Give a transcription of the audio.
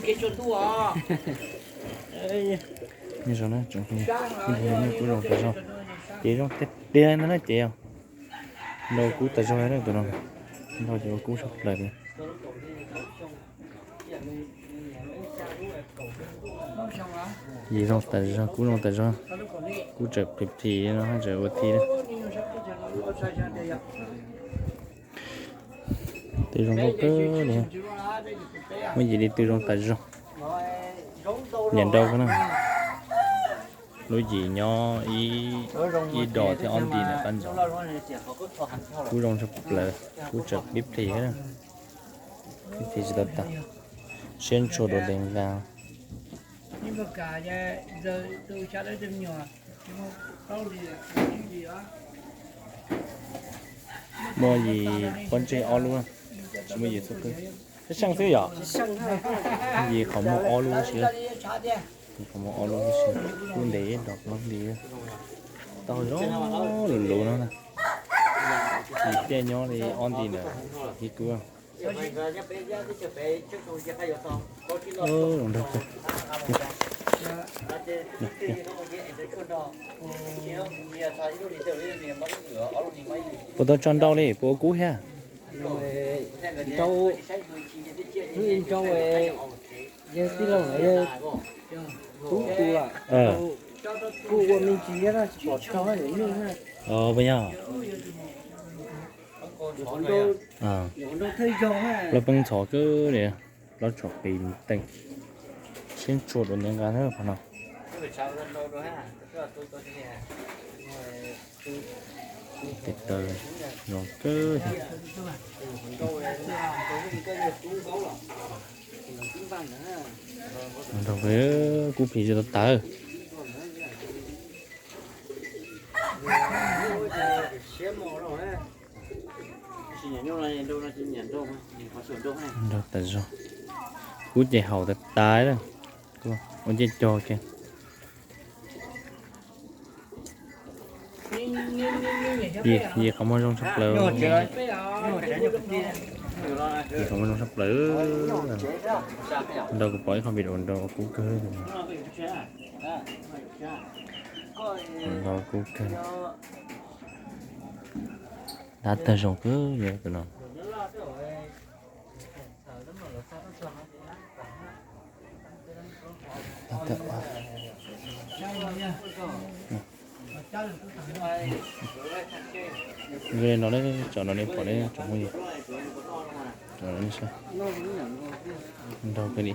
Nyob zoo na tsoom phooj ywg, kuj zoo tas zog, ces zoo tiag tiag no na ces yog nrau kub tas zog na tus no, nrau ces ua kub sab plaws li. Yim zoo tas zog, kub zoo tas zog, kub tseem plis plis no tseem ua thi na. Twb zoo nkauj kawg li, muaj yim li twb zoo tas zog. Niam nrau kawg na, lub yim nyob ib dos thiab ob nti ntawm qab ntxoov. Kub zoo tshaj plaws, kub tseem pib plis, pib plis tsis tau tas, siab ntshua dua ntev nqa. Muaj yim pob ntseg ob lub, tsis muaj yim txhua qwb, sib seej xwb yom. Yim qhov muag ob lub xwb, qhov muag ob lub xwb, kub ntev ib dos plaub hlis, tau zoo lus luv no na. Yim thiaj nyob li ob nti ntawm ib kub. Puas tau tso nrau li, puas ua kub thiab? Nrau, nrau, yawg tij laug, yawg tub tus lawm, kuj ua me ntsis thiab tsis pom tso nyuj na. Puas yog? Plaub peeb ntxhov kawg li, plaub tshom pis teej, siab ntshua dua ntev nqa na qhov no. Tes taw zoo kawg. Nrau kub plis tsis tau tawv. Nrau tas zog, kub ces haum tas tas, ua ncej cog kiag. Yim qhov muag zoo tshaj plaws, yim qhov muag zoo tshaj plaws. Nrau kuv pom ib qho video nrau kub kawg, nrau kub kawg. Dab tawg zoo kawg li tus no. Zoo li no, tsam no nej pom ne tsoom phooj ywg, nrau kawg li.